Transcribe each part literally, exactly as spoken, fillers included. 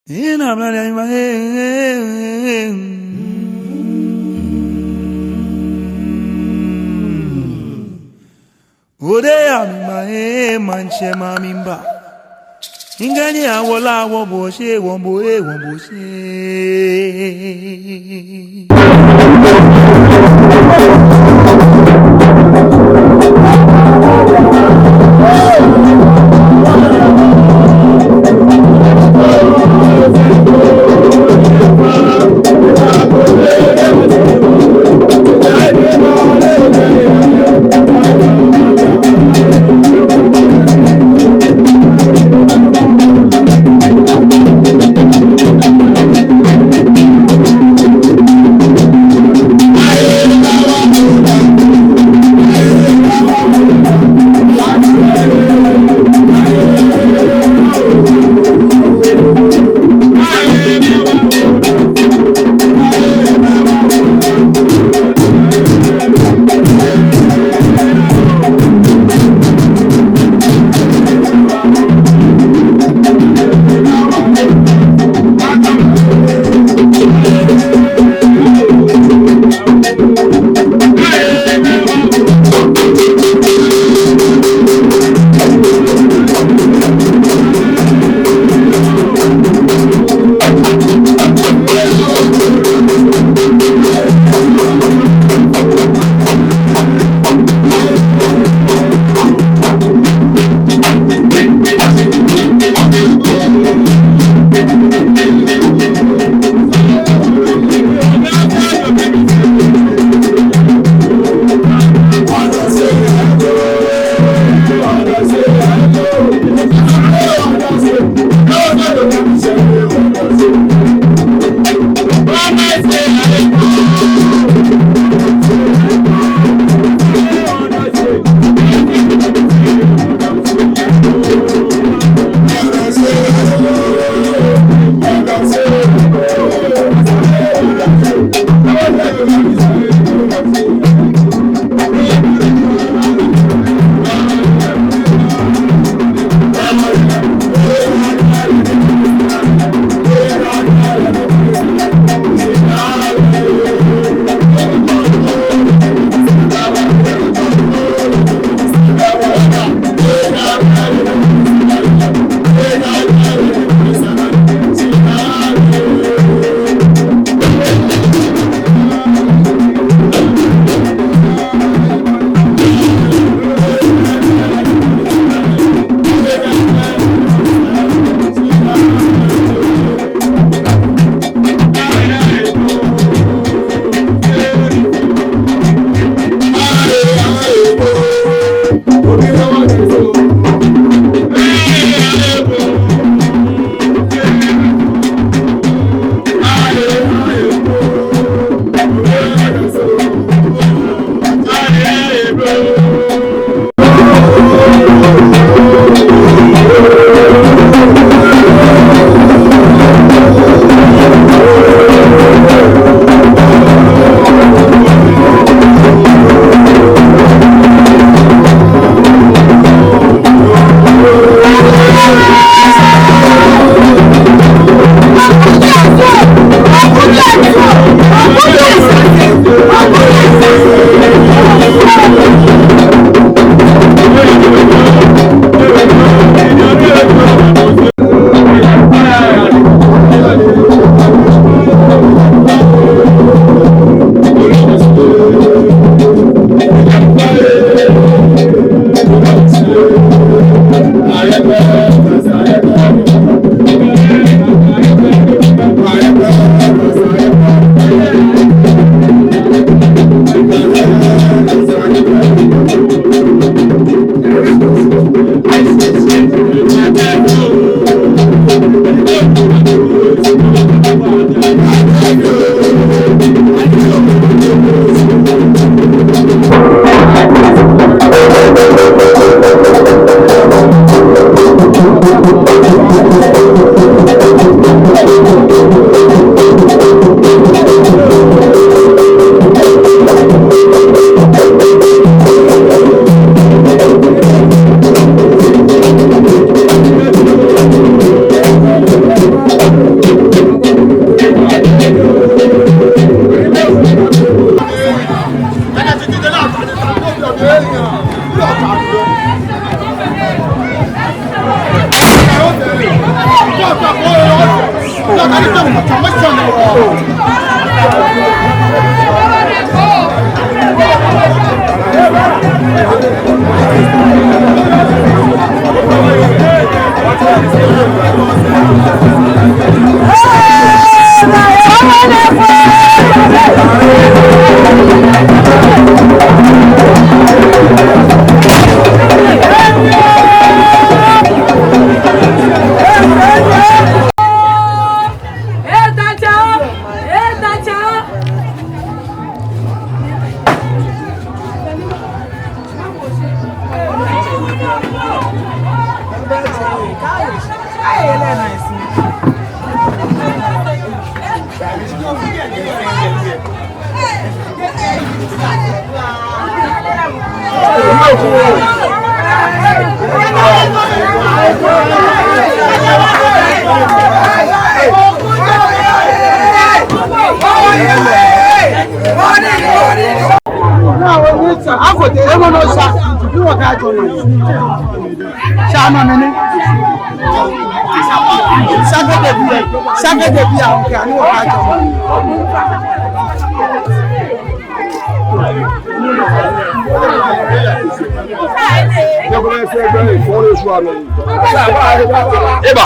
Ina mla ya ima, eh, eh, eh. Ode ya mi ma, eh, mantsɛ ma mi mba. Ŋkɛɛ ni awo lɛ awo bo shi, wo bo, eh, wo bo shi. Sha ma mɛni? Sake de bi, sake de bi a, okay, ani wɔkɛjɛ. Eba.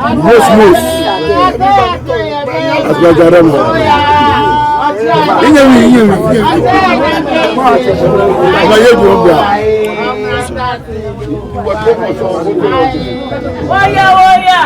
Mos, mos. Asua jara mɔ. Inyɛ mi, inyɛ mi, inyɛ mi. Ama ye jɔ bia. Oya, oya.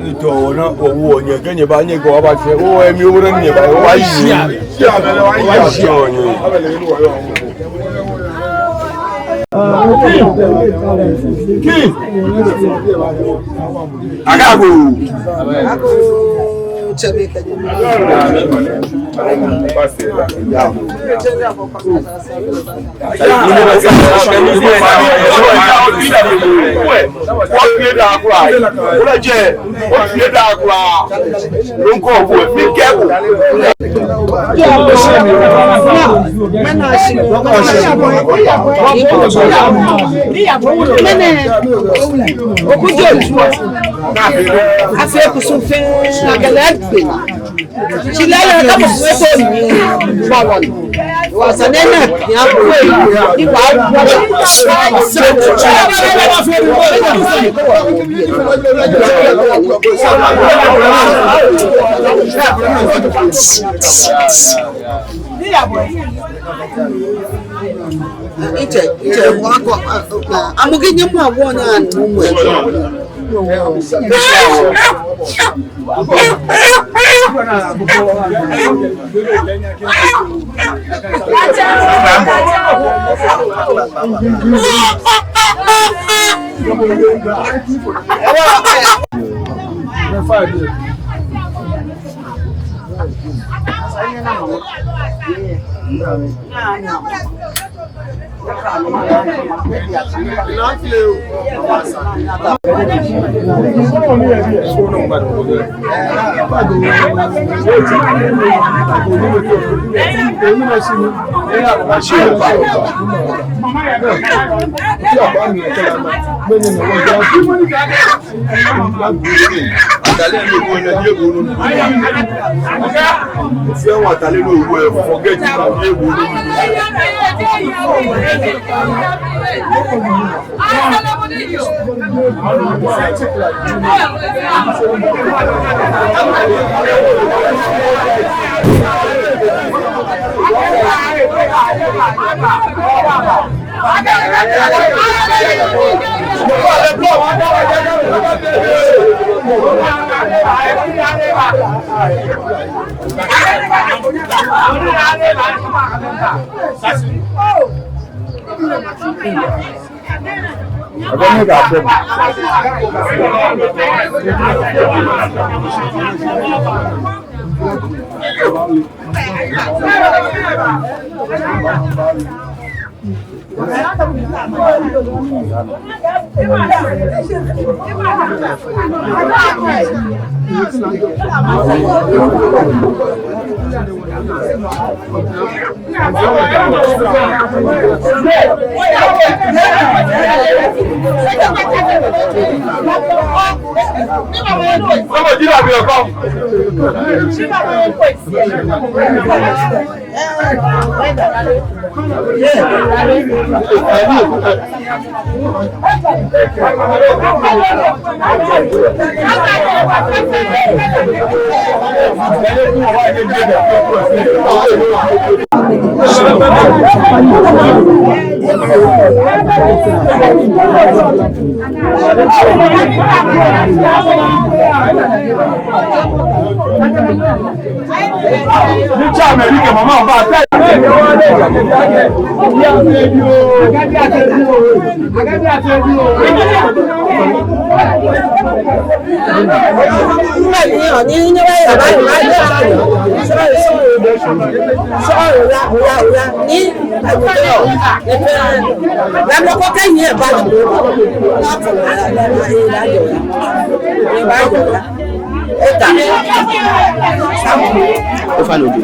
Ito, ona, owu, onye, kɛ nyɛba, nyɛkɛ wɔ ba shɛ, o, emi, o, nyɛba, o, wa yi. Wa yi, onye. Agago. Shi lɛɛlɛŋ, kɛ mɔ ko etao ni, wa wa ni. Wa sa nɛɛ nɛɛ, ya ko, ni wa wa. Itsɛ, itsɛ, wa ko, amugi nyɛmɔ awɔ naa nu. Atade ni owo lɛ, ni ewo lɛ. Fɛɛ wɔ atade ni owo lɛ, forget it, ni ewo lɛ. Ni tsa Amerika mama ba ta. Ofa no bi.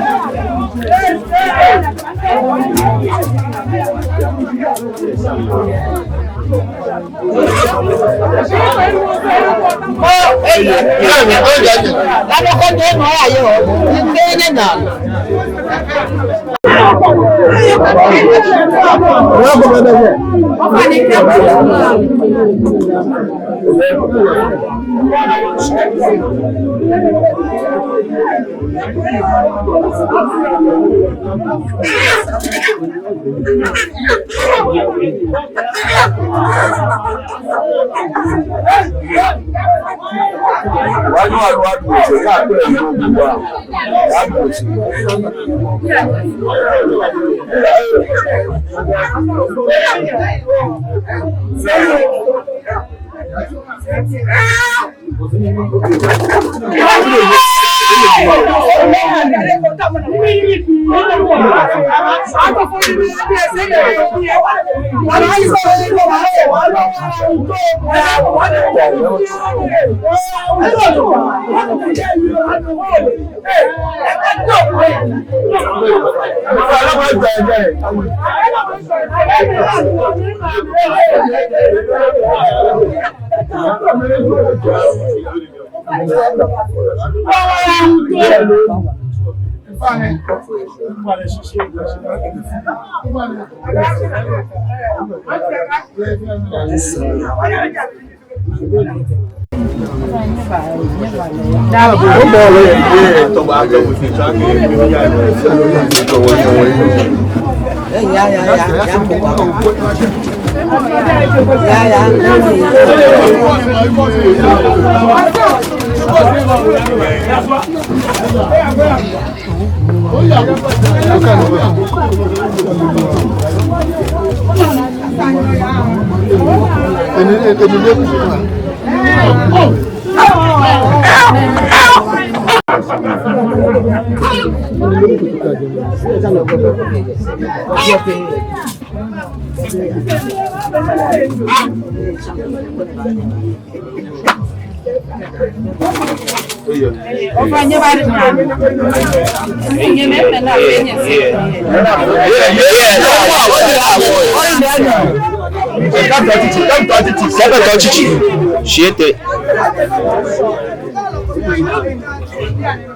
Shete.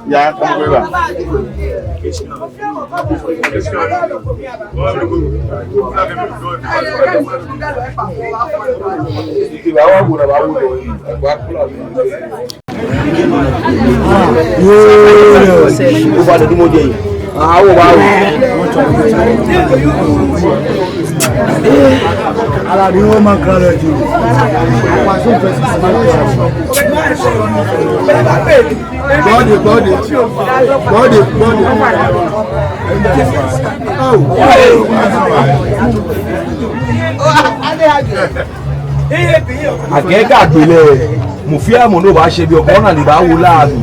Ya, come over. Yoo, yoo. Ofainɛ, dumɔ jɛ yi. Aha, oba. Aladi, o ma kala ji. Gbɔdi, gbɔdi. Gbɔdi, gbɔdi. Akɛ ka gbele. Mɔ fɛɛ mɔ ni baashɛ biɛ, obɔ ni ebaawo lɛ mli.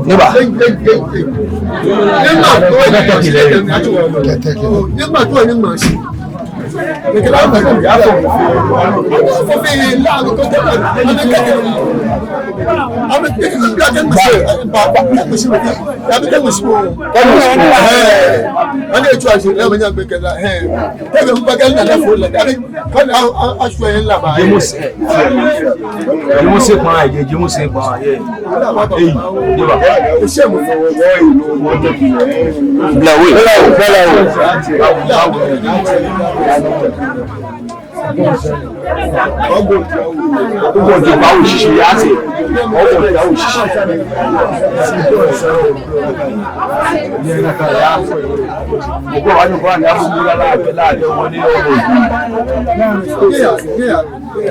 Ne ba. Jemose kpaa, jemose kpaa, yɛ. Ei, ne ba. Bla we. Bla we.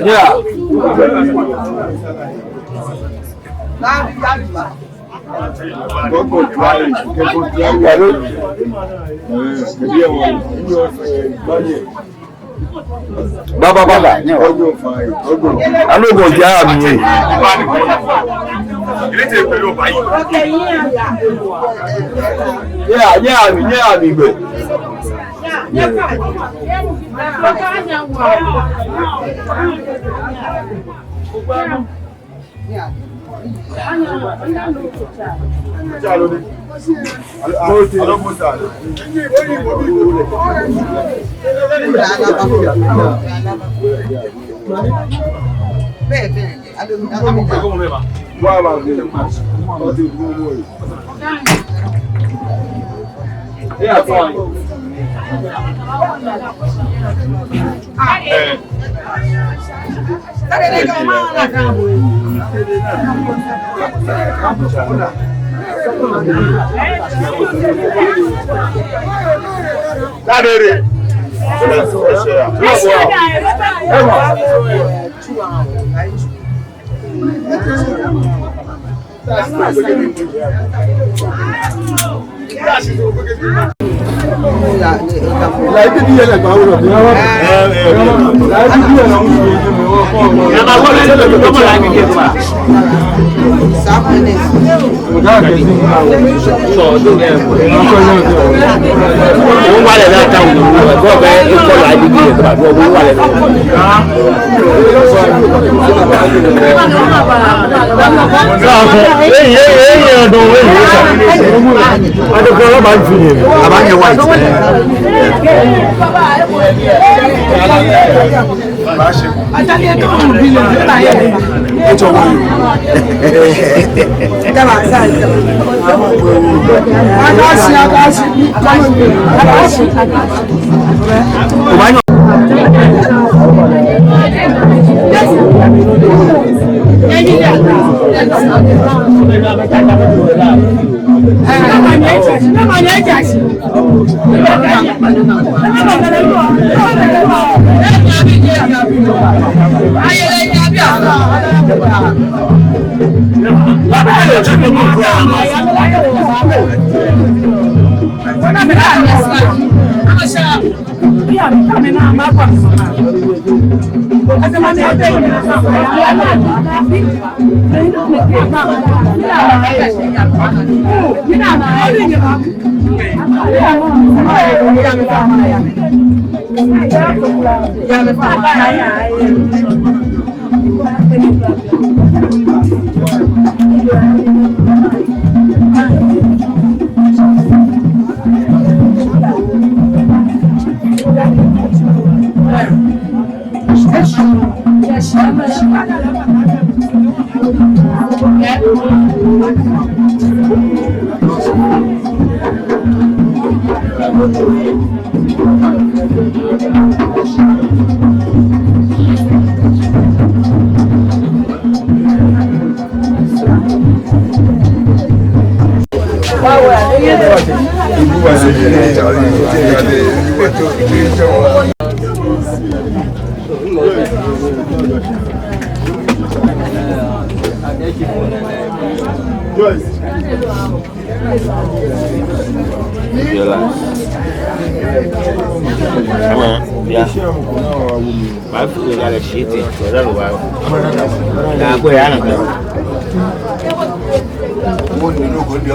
Yeah. Baba, baba. Anu ko ja mi. Yeah, yeah, yeah, mi gbe.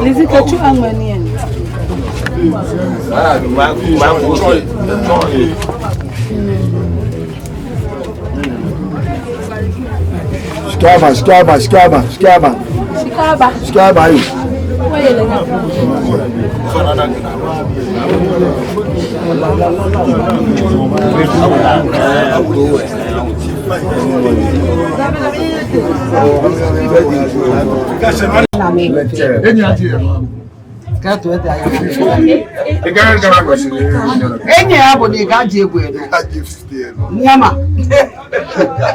Lizzie, ka tsu aŋma ni eni. Shika aba, shika aba, shika aba, shika aba. Shika aba. Shika aba, eh. Oye le na. Enyi abo ni ka je bu eno. Nyama.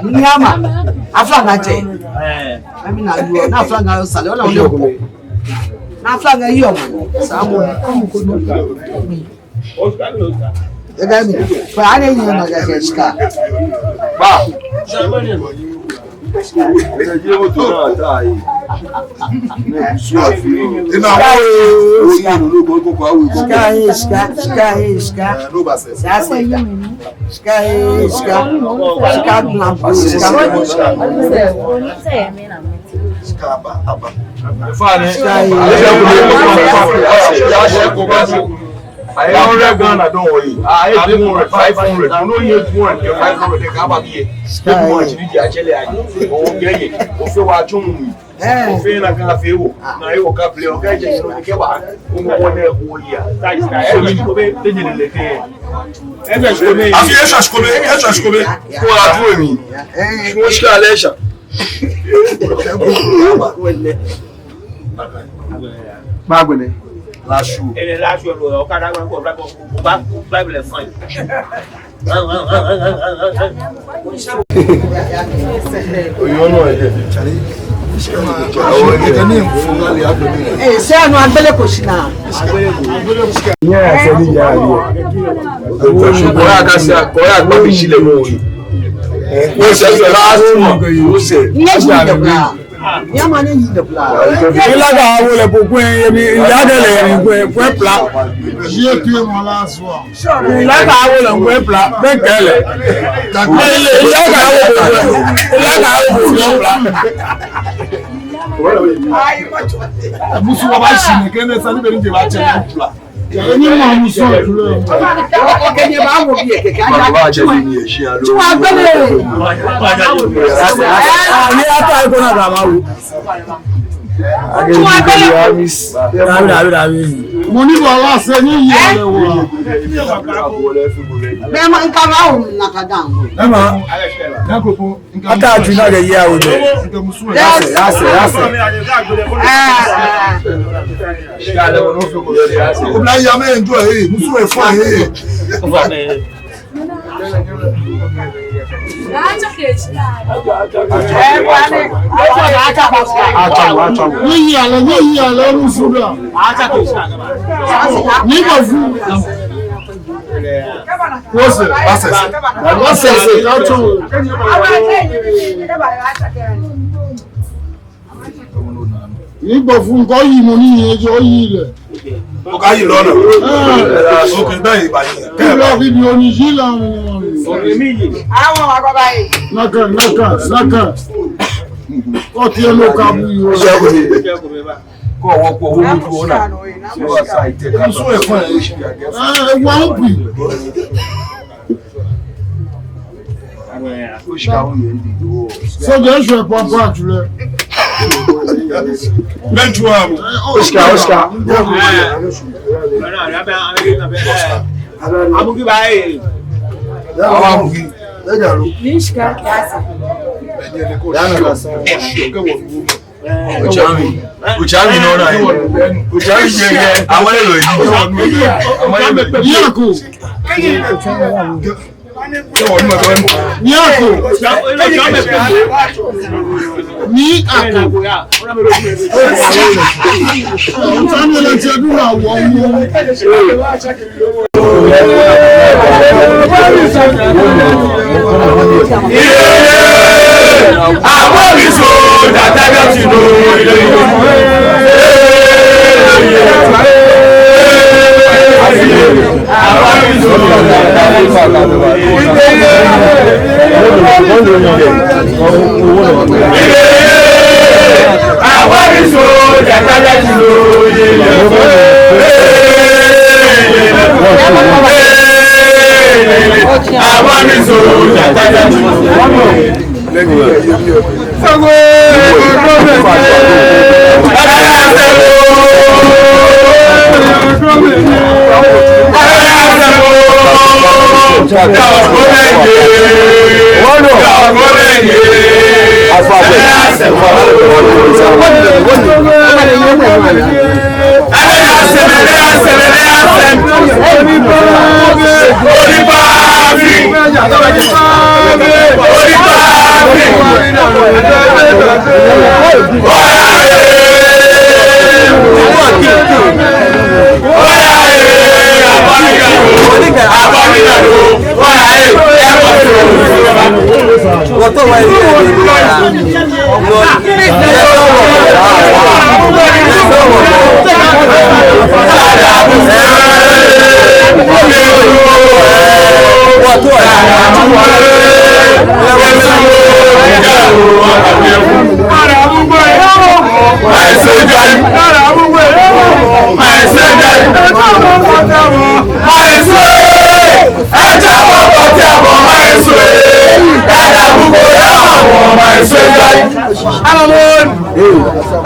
Nyama. Afla na je. Ami na yo. Na afla na sale. Ona ole ko. Na afla na yo. Samu. Ega mi. Fa ane yi na ga shika. Ba. Shika, eh, shika, shika, eh, shika. Shika, eh, shika. Shika, eh, shika. Shika, shika. Shika, eh. Aye, hundred Ghana don worry. Aye, two hundred, five hundred. You know, here two hundred, five hundred, they come back here. Take one, you need to actually, oh, okay, okay. Ofe wa chum. Ofe na ka fe wo. Na yo ka play, okay, je, you know, ke ba. Omo wone wo ya. Afi esha shikobe, esha shikobe. Ko atu emi. Ko shika lesha. Ba gbene. Lashu. Ele lashu lo, o kada ko ba Bible fine. Oyo no ede. Eh, se anu agbele ko shina. Nya se ni ya ni. Ko ya ka se, ko ya gba bi shile mo. Ko se last one. Ko se. Nya ji de bra. Nyama ni yi de pla. Ila ka awo le po kwe, yemi, ila ka le yemi kwe, kwe pla. Ila ka awo le kwe pla, be kele. Ila ka awo po kwe, ila ka awo po kwe pla. Musu wa ba shi ne, kene sani be ni je ba che pla. Ni mɔ musu. Oke, ni ba wo bi keke. Ba ba je ni shi alo. Tsu agbele. Ni ata ko na ga ma wo. Tsu agbele. Dabi, dabi, dabi. Mo ni bɔ la se ni yi le wo. Be ma nka ma wo na ka dan. Be ma. Na ko po. Ata atu na ga ya wo de. Yase, yase, yase. Obla ya me enjoy, eh, musu e fine, eh. Ni yi ale, ni yi ale, musu da. Ni ba fu. Wose, wose. Wose, ka tsu. Ni gbɔfu nko yi mo ni ye jo yi le. O ka yi lɔ na. Eh. O ke da yi ba yi. Ke la video ni yi la. Awo wa ko ba yi. Naka, naka, naka. Ko tie no ka bu yo. Ko wo ko wo mu ko na. Ko sa ite ka. So e fun e shi ya. Eh, wa o bi. Soja eshwɛ pampa tsulɛ. Bɛntu amu. Oshika, oshika. Amugi ba ye. Awa amugi. Nishika. Yana kasa. Ochami. Ochami no na. Ochami je je. Amale lo yi. Amale lo yi. Yako. Ni ako. Ni ako. Ntani le ti adu na wo wo.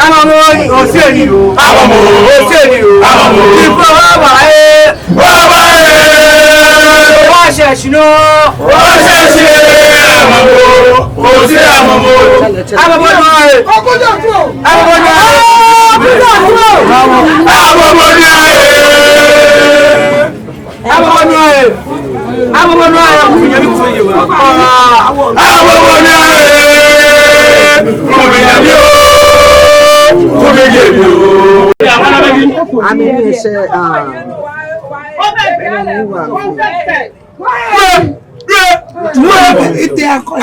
Amamo, amamo, oseni o. Amamo, oseni o. Amamo. Ipo wa ba e. Wa ba e. Wa sɛ si nɔ. Wa sɛ si e. Amamo, ose amamo. Amamo nɔ e. Amamo nɔ e. Amamo nɔ e. Amamo nɔ e. Amamo nɔ e. Amamo nɔ e. Ami ni sɛ, ah. Ite akɔ.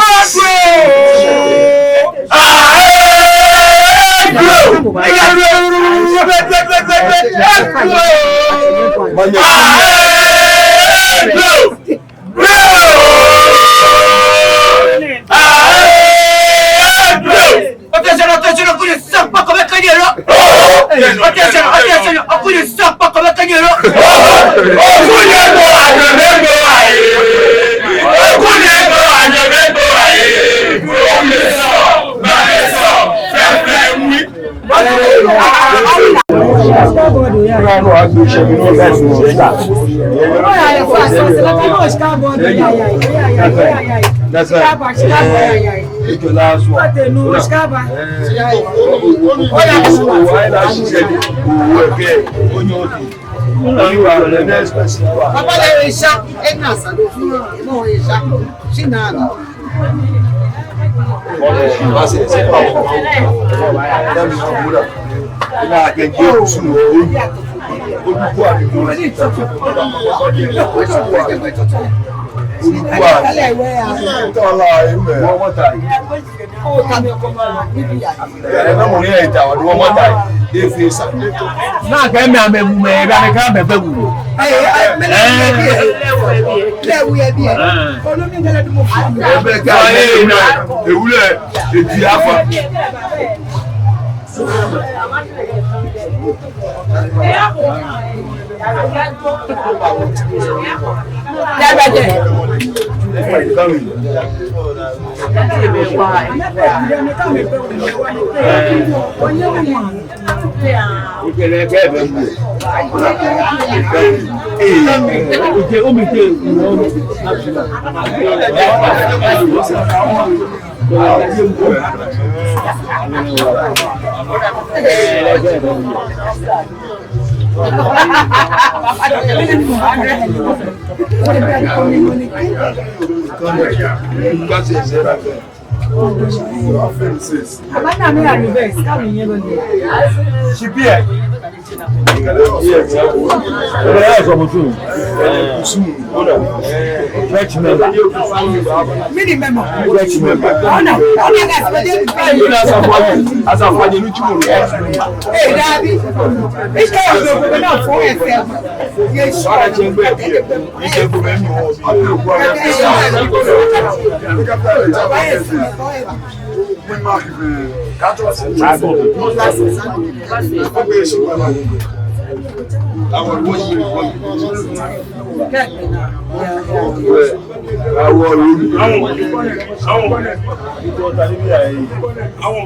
Attention, attention, okunye saŋŋ kpaako bɛ kɛ nyɛlɔ. Attention, attention, okunye saŋŋ kpaako bɛ kɛ nyɛlɔ. Okunye bɔ anyɛmɛi bɔ ayi. Okunye bɔ anyɛmɛi bɔ ayi. Papa, there is sharp. Ena sado. No, is sharp. She na. Naa kɛ mɛi amɛbu mɛi, ebi amɛkɛ amɛgbɛ bu. Ewule, eti afa. Church member. Mini member. Church member. Ona, ona, that's what they do. Ona, as a father, as a father, you know, church member. Hey, Daddy. It's called the government for itself. Yes, sure.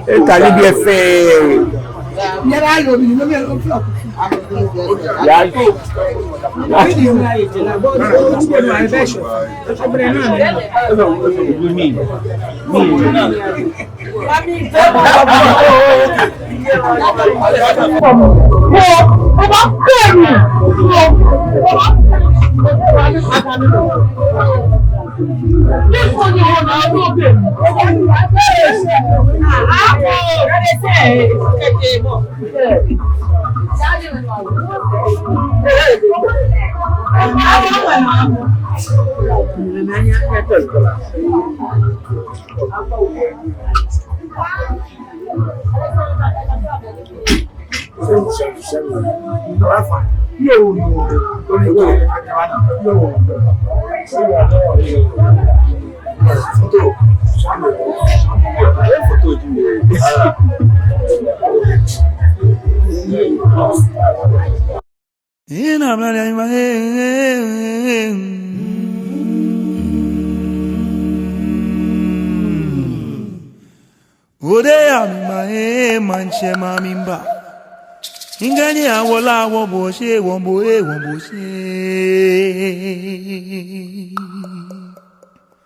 Eta nibii fɛɛ. Ya. Ode ya mi ma, eh, manche ma mi mba. Ingani awola wo bo she, wo bo, eh, wo bo she.